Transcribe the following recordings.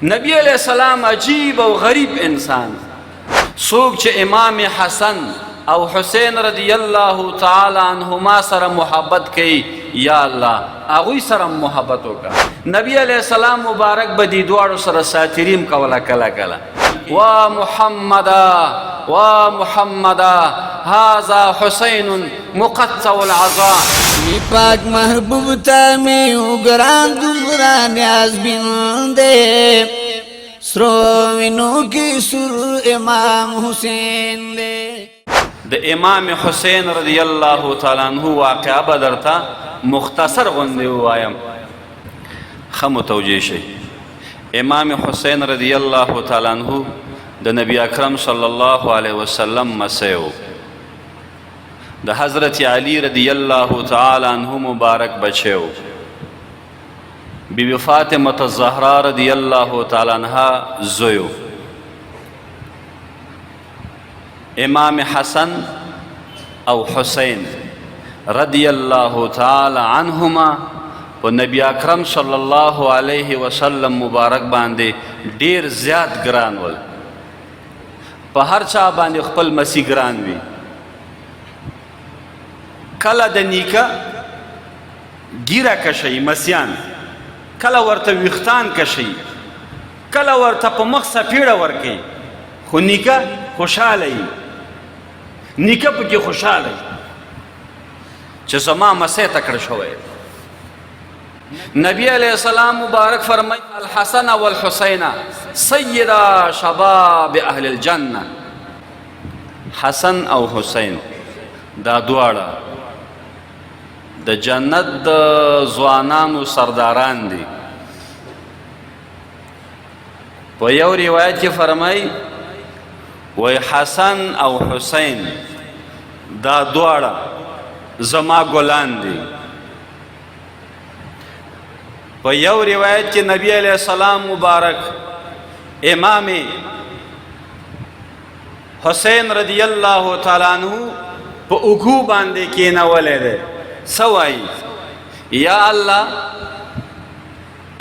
نبی علیہ السلام عجیب او غریب انسان. څوک چې امام حسن او حسین رضی الله تعالی عنهما سره محبت کوي، یا الله هغوی سره محبت وکړه. نبی علیہ السلام مبارک به دې دواړو سره ساتریم کوله کله کله. وا محمدا وا محمدا هذا حسین مقطع العظام. می پاک محبوب ته می وګران دومره نیاز بین دی، سرو وینو کې سور امام حسین دی. د امام حسین رضی الله تعالی عنہ واقعه به درته مختصر غوندې ووایم، ښه متوجه شئ. امام حسین رضی الله تعالی عنہ د نبی اکرم صلی الله علیه وسلم مسیح و، د حضرت علی رضی الله تعالی عنہ مبارک بچی و، بی بی فاطمه الزهرا رضی الله تعالی عنها زوی و. امام حسن او حسین رضی الله تعالی عنهما په نبی اکرم صلی الله علیه وسلم مبارک باندې ډیر زیات ګران ول. په هر چا باندې خپل مسیح ګران وي. کله د نیکه ګیره کشي مسیان، کله ورته ویختان کشي، کله ورته په مخ سپیړه ورکوي، خو نیکه خوشحاله وي. نیکه پکې خوشحاله وي چې زما مسیح تکړه شوی. نبی علیہ السلام مبارک فرمای الحسن والحسین سیدا شباب اهل الجنه. حسن او حسین دا دواړه د جنت د ځوانانو سرداران دي. په یو روایت کې فرمای وای حسن او حسین دا دواړه زما ګلان دي. په یو روایت کې نبی علیہ السلام مبارک امام حسین رضی الله تعالی عنہ په اوګو باندې کینولې ده. سوای یا الله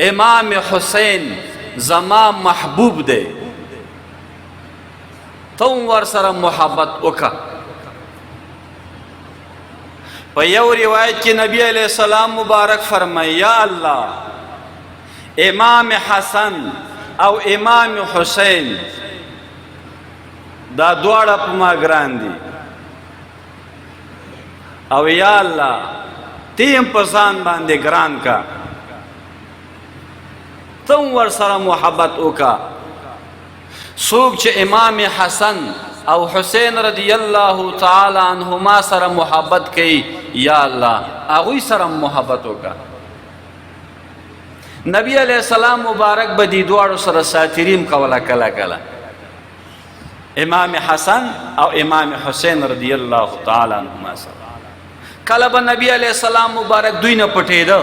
امام حسین زما محبوب دی، تم ور سره محبت وکا. په یو روایت کې نبی علیہ السلام مبارک فرمای یا الله امام حسن او امام حسین دا دواړه په ما ګران دي، او یا الله تیم په ځان باندې ګران کا، تم ور سره محبت وکا. څوک چې امام حسن او حسین رضی الله تعالی عنهما سره محبت کوي، یا الله هغوی سره محبت وکا. نبی علیہ السلام مبارک به دې دواړو سره ساتریم کوله کله کله، امام حسن او امام حسین رضی الله تعالی عنهما سره. کله به نبی علیہ السلام مبارک دوی نه پټېده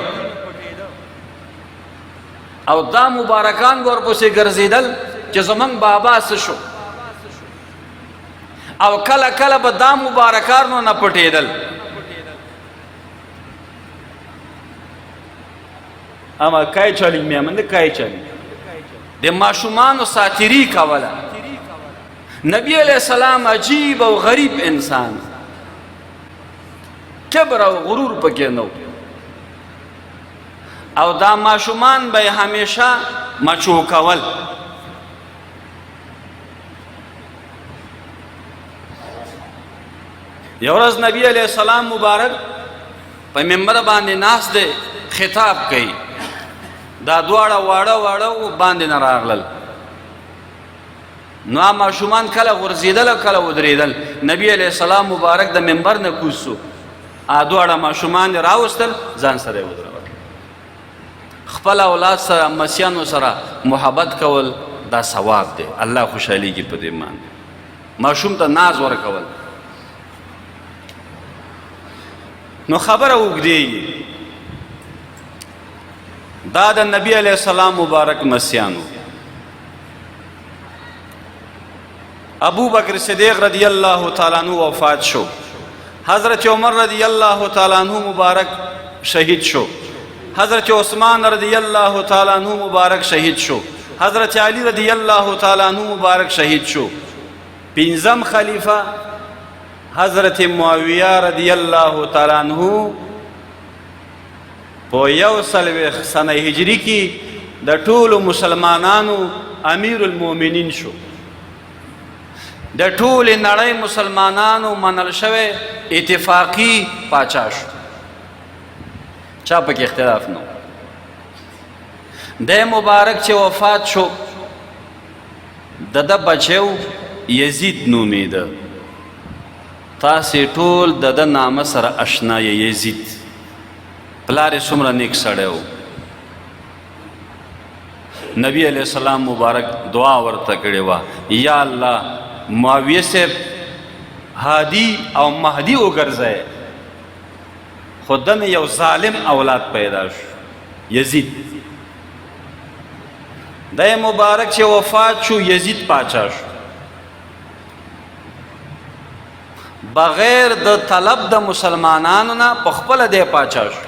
او دا مبارکان ورپسې ګرځېدل چې زمونږ بابا څه شو، او کله کله به دا مبارکانو نه پټېدل. اما کای چالی میامن کای چالی د ماشومانو ساتری کوله. نبی علیہ السلام عجیب او غریب انسان، کبر او غرور پکې نو، او دا ماشومان به همیشه مچو کول. یو ورځ نبی علیہ السلام مبارک په منبر باندې ناس دی، خطاب کوي. دا دواړه واړه واړه باندې نه راغلل. نو ماشومان کله غورځېدل او کله ودرېدل. نبی علیہ السلام مبارک د منبر نه کوز شو، دواړه ماشومان یې راوستل، ځان سره یې ودرول. خپل اولاد سره مسیانو سره محبت کول دا ثواب دی، الله خوشحالېږي په دې باندې. ماشوم ته ناز ورکول. نو خبره اوږدېږي. دا د نبی علیہ السلام مبارک مسیانو. ابو بکر صدیق رضی الله تعالی عنہ وفات شو، حضرت عمر رضی الله تعالی عنہ مبارک شهید شو، حضرت عثمان رضی الله تعالی عنہ مبارک شهید شو. حضرت علی رضی الله تعالی عنہ مبارک شهید شو. پنځم خلیفہ حضرت معاویه رضی الله تعالی عنہ په 41 سنه هجری کې د ټولو مسلمانانو امیر المؤمنین شو. د ټولې نړۍ مسلمانانو منل شوی اتفاقی پاچا شو، چا پکې اختلاف نو. د مبارک چې وفات شو، د بچو یزید نومېده. تاسې ټول د ده نامه سره اشنا یې. یزید پلار یې څومره نیک سړی و. نبی علیہ السلام مبارک دعا ورته کړې وه، یا الله معاویه صاحب هادي او مهدي وګرځوي. خو دنه یو ظالم اولاد پیدا شو، یزید. د مبارک چې وفات شو، یزید پاچا شو. بغیر د طلب د مسلمانانو نه په خپله دی پاچا شو.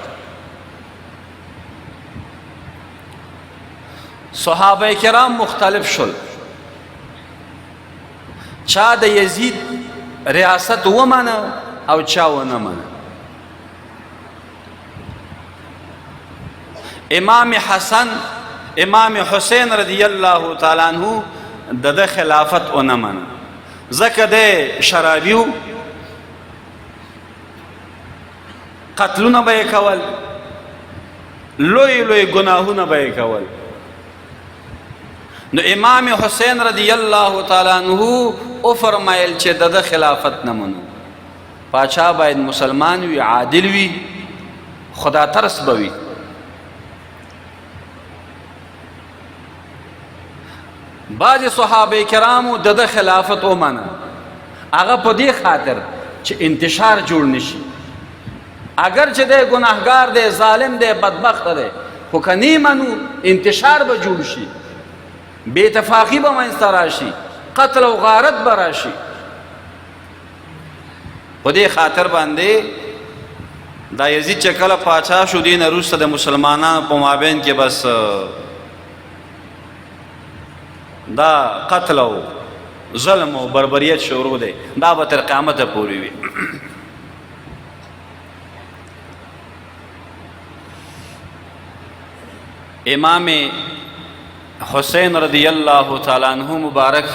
صحابه کرام مختلف شول. چا د یزید ریاست ومنه او چا ونه منه. امام حسن، امام حسین رضی الله تعالی عنہ د د خلافت ونه منه، ځکه دی شرابي و، قتلونه به یې کول، لوی لوی ګناهونه به یې کول. نو امام حسین رضی الله تعالی عنہ او فرمایل چې د د خلافت نه منو. پاچا باید مسلمان وي، عادل وي، خدا ترس به وي. بعضې صحابه کرامو د ده خلافت ومنه، هغه په دې خاطر چې انتشار جوړ نشي. اگر چې دی ګناهګار دی، ظالم دی، بدبخت دی، خو که نه منو انتشار به جوړ شي، بې اتفاقي به منځته راشي، قتل او غارت به راشي. په دې خاطر باندې دا یزید چې کله پاچا شو، دې نه وروسته د مسلمانانو په مابین کې بس دا قتل او ظلم او بربریت شروع دی، دا به تر قیامته پورې وي. امام حسین رضی الله تعالی عنہ مبارک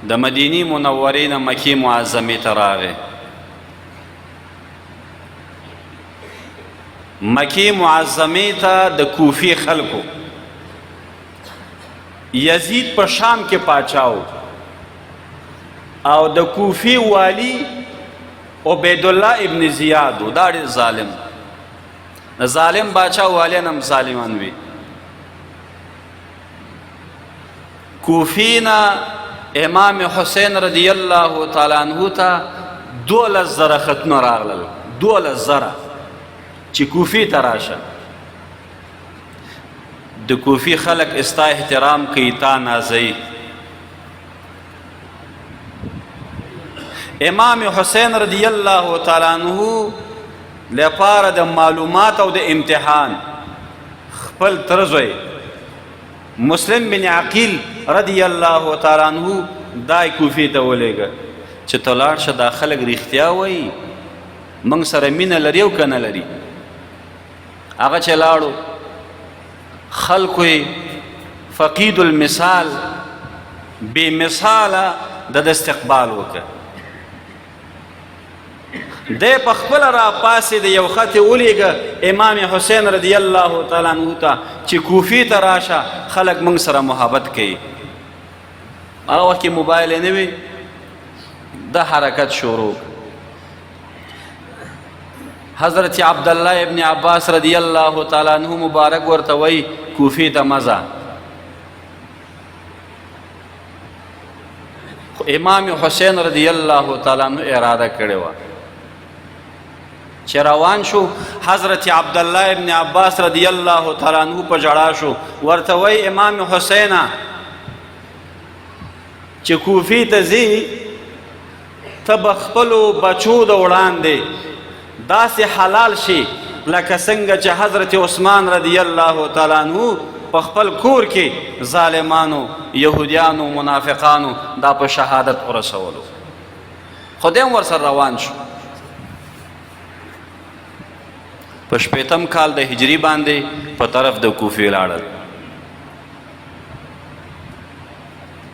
د مدینی منورې نه مکې معظمې ته راغی. مکې معظمې ته د کوفي خلکو، یزید په شام کې پاچاو او د کوفي والی عبید الله ابن زیاد، دا ډېر ظالم ظالم باچا، والیان هم ظالمان وي. کوفی نه امام حسین رضی الله تعالی عنہ ته 12,000 خطونه راغلل، 12,000 چې کوفی ته راشه. د کوفی خلک استا احترام کوي، تا نازوي. امام حسین رضی الله تعالی عنہ لپاره د معلومات او د امتحان خپل ترزوی مسلم بن عقیل رضی الله تعالی عنہ دای کوفی ته ولېږه چې ته لاړ شه، دا خلک رښتیا وایي، موږ سره مینه لري او که نه لري. هغه چې لاړو، خلکو یې فقید المثال، بې مثاله د استقبال وکړ. دی په خپله را پاسې د یو خط یې ولیږه امام حسین رضی الله تعالی عنه ته چې کوفي ته راشه، خلک موږ سره محبت کوي. هغه وخت کې موبایل نه وي، د حرکت شروع. حضرت عبدالله ابن عباس رضی الله تعالی عنہ مبارک ورته وایي کوفي ته مه ځه. خو امام حسین رضی الله تعالی عنہ اراده کړې وه چې روان شو. حضرت عبدالله ابن عباس رضی الله تعالی عنہ په ژړا شو، ورته وایي امام حسینه چې کوفي ته ځي، ته به خپلو بچو د وړاندې داسې حلال شي لکه څنګه چې حضرت عثمان رضی الله تعالی عنہ په خپل کور کې ظالمانو، يهوديانو، منافقانو دا په شهادت ورسولو. خو دی هم ورسره روان شو. په شپېتم کال د هجري باندې په طرف د کوفې لاړل.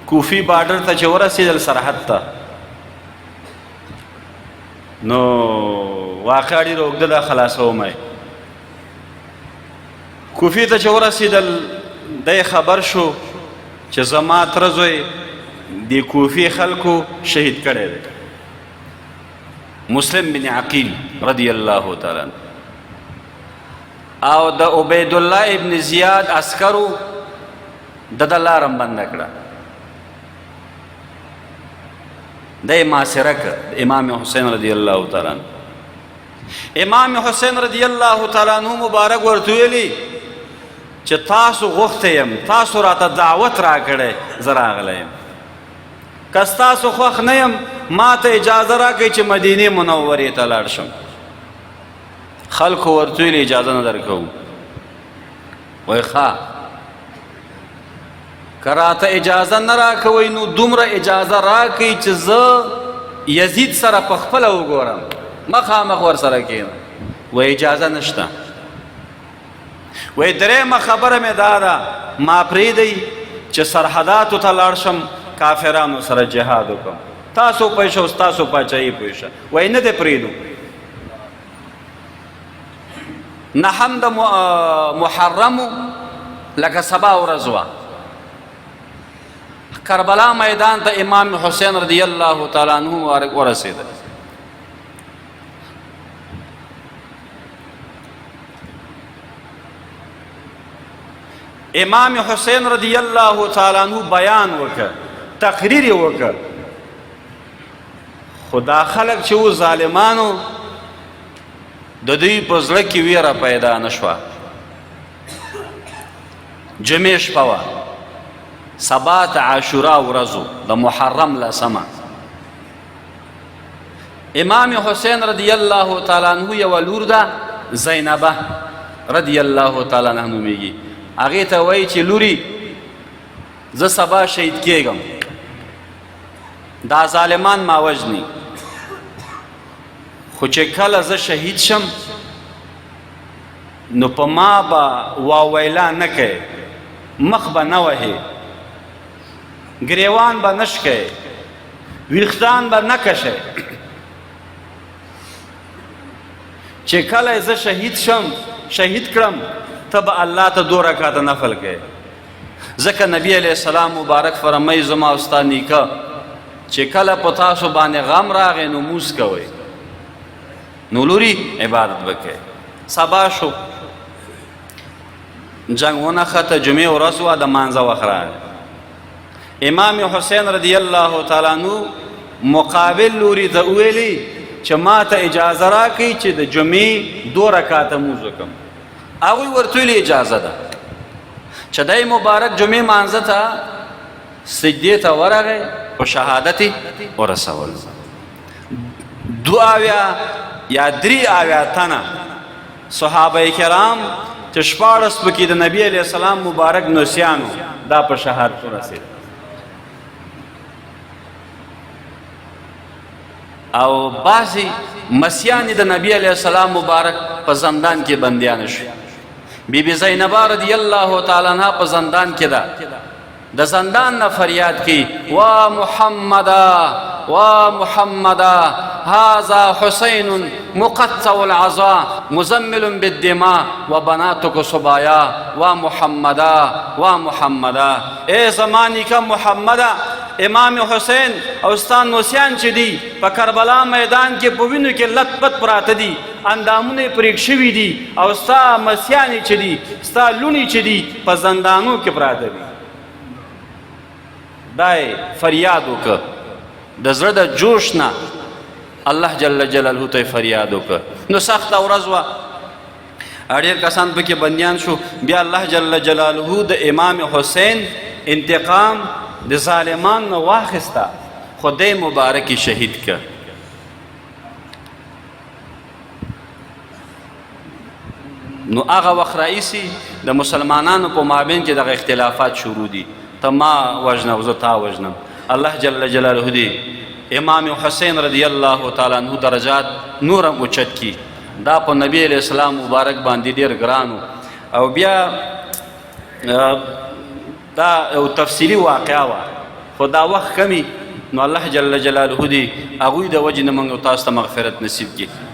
کوفي بارډر ته چې ورسېدل، سرحد ته، نو واقعه ډېره اوږده ده، خلاصوم یې. کوفې ته چې ورسېدل، دی خبر شو چې زما تره زوی د کوفې خلکو شهید کړی دی، مسلم بن عقیل رضی الله تعالی، او د عبید الله ابن زیاد عسکرو د د لارم بنده کړه، د معاصره کړ امام حسین رضی الله تعالی. امام حسین رضی الله تعالی عنہ مبارک ورته ویلي چې تاسو غوښته یم، تاسو راته دعوت راکړی، زه راغلی یم. که ستاسو خوښ نه یم، ما ته اجازه راکړئ چې مدینې منورې ته لاړ شم. خلکو ورته ویلي اجازه نه درکوو. وایي ښه، که راته اجازه نه راکوئ نو دومره اجازه راکړئ چې زه یزید سره په خپله وګورم، مخامخ ورسره کښېنم. وایي اجازه نشته. وایي درېیمه خبره مې دا ده، ما پرېږدئ چې سرحداتو ته لاړ شم، کافرانو سره جهاد وکړم. تاسو پوه شئ، ستاسو پاچاهي پوه شه. وایي نه دی پرېږدو. نهم د محرم لکه سبا ورځ وه، کربلا میدان ته امام حسین رضی الله تعالی عنہ مبارک ورسېدل. امام حسین رضی الله تعالی عنہ بیان وکړ، تقریر وکړ. خدا خلق چې و ظالمانو، د دوی په زړه کې ویره پیدا نشوه. جمعې شپه وه، سبا ته عاشورا ورځو د محرم لسمه. امام حسین رضی الله تعالی عنہ یوه لور ده، زینبه رضی الله تعالی عنها نومېږي، هغې ته وایي چې لوري، زه سبا شهید کېږم، دا ظالمان ما وژني، خو چې کله زه شهید شم نو په ما به واویلا نه کوي، مخ به نه وهي، ګریوان به نه شکوي، ویښتان به نه کشئ. چې کله زه شهید شم، شهید کړم، ته به الله ته دوه رکعته نفل کوې. ځکه نبی علیه السلام مبارک فرمایي، زما او ستا نیکه، چې کله په تاسو باندې غم راغی نو موس کوئ، نو لوري عبادت وکړئ. سبا شو، جنگ ونښته، جمعې ورځ وه، د مانځه وخت راغی. امام حسین رضی الله تعالی عنہ مقابل لوري ته ویلي چې ما ته اجازه راکړئ چې د جمعې دوه رکعته لمونځ وکړم. هغوی ورته ویلي اجازه ده. چې دی مبارک جمعې مانځه ته سجدې ته ورغی، په شهادت ورسول. 72 یا 73 تنه صحابه کرام چې 16 پکې د نبی علیه السلام مبارک نوسیانو، دا په شهادت ورسېد. او بعضی مسیان د نبی علیه السلام مبارک په زندان کې بندیان شو. بی بی زینب رضی الله تعالی عنها په زندان کې ده، د زندان نه فریاد کی، وا محمدا، وا محمدا، هذا حسین مقطع العظا مزمل بالدماء وبناتك صبايا، وا محمدا، وا محمدا. اے زمانی کا محمدا، امام حسین او ستا نوسیان چې دي په کربلا میدان کې په وینو کې لت پت پراته دي، اندامونه یې پرېک شوي دي، او ستا مسیانې چې دي، ستا لوڼې چې دي، په زندانو کې پراته دي. دا فریاد وکړ د زړه د جوش نه، الله جل جلاله ته فریاد وکړ. نو سخته ورځ وه، ډېر کسان پکې بندیان شو. بیا الله جل جلاله د امام حسین انتقام د ظالمان نه واخیسته، خدای مبارک شهید کړ. نو هغه وخت راهیسې د مسلمانانو په مابین کې دغه اختلافات شروع دي، ته ما وژنه او زه تا وژنم. الله جل جلاله دې امام حسین رضی الله تعالی عنہ درجات نورم اوچت کی. دا په نبی علیہ السلام مبارک باندې ډیر ګرانو. او بیا دا یو تفصیلی واقعا وه، خو دا وخت کمی، نو الله جل جلاله دې هغوی د وجې نه موږ تاسو ته مغفرت نصیب کړي.